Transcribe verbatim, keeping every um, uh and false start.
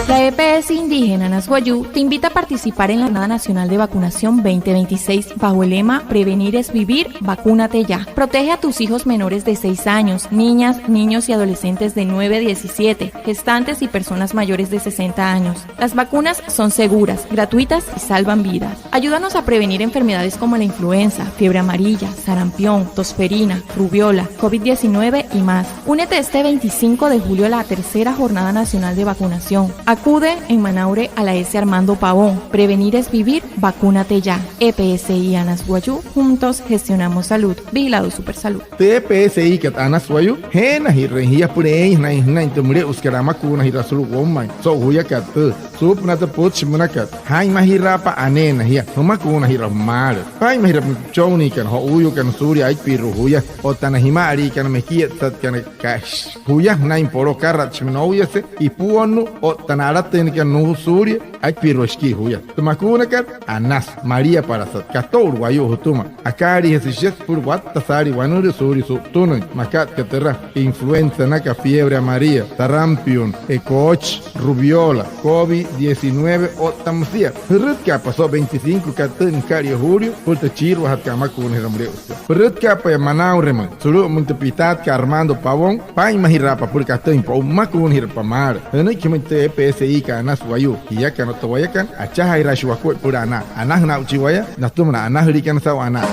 La E P S indígena Anas Wayuu te invita a participar en la Jornada Nacional de Vacunación veinte veintiséis bajo el lema "Prevenir es vivir, vacúnate ya". Protege a tus hijos menores de seis años, niñas, niños y adolescentes de nueve a diecisiete, gestantes y personas mayores de sesenta años. Las vacunas son seguras, gratuitas y salvan vidas. Ayúdanos a prevenir enfermedades como la influenza, fiebre amarilla, sarampión, tosferina, rubéola, covid diecinueve y más. Únete este veinticinco de julio a la tercera Jornada Nacional de Vacunación. Acude en Manaure a la ESE Armando Pavón. Prevenir es vivir, vacúnate ya. E P S I Anas Wayuu, juntos gestionamos salud. Vigilado Supersalud. Tü E P S I-kat Anas Wayuu, jeenajirüin jia süpüla eein jünain jünain tü müle'usükat amakuunajiraa sulu'u woumain so'u juyakat tüü. Suupünaa tü pütchi münakat, jaa'inmajiraapa aneena jia, jümakuunajiraa jümaalü. Paa'inmajira pümüin püchonniikana, jo'uuyuukana suulia aipirua juya, otta na jima'aliikana mekietsatkana, kashi juya jünain poloo, akaratshi müin nouyase, ipuonnuu otta na alatüinakana nuu'u suulia aipirua shikii juya. Tü makuunakat, Anas, maliapalasat, kato'ulu wayuu jütüma. Akaaliijase shia süpüla watta saalii wanülüü suulia su'utünüin, makat aka türa influenza naka, fiebre amarilla, sarampión, e koochi, rubéola, covid diecinueve otta müsia. Jürütkaapa so'u veinticinco kat tüü nükalia julio süpüla tü achiiruajatkat amakuunajiraa müle'usükat. Pürütkaapaya Manauremüin sulu'umüin tü pitaatkat Armando Pavón, paa'inmajiraapa apüla katüin pümakuunajirapa maalü. Jünüiki jümüin tü E P S I-kat Anas Wayuu, jiakana otta wayakana achajaajiraashii wakuaippa süpüla anaa. Anajüna aa'uchii waya natüma na anajüliikana saa'u anaa.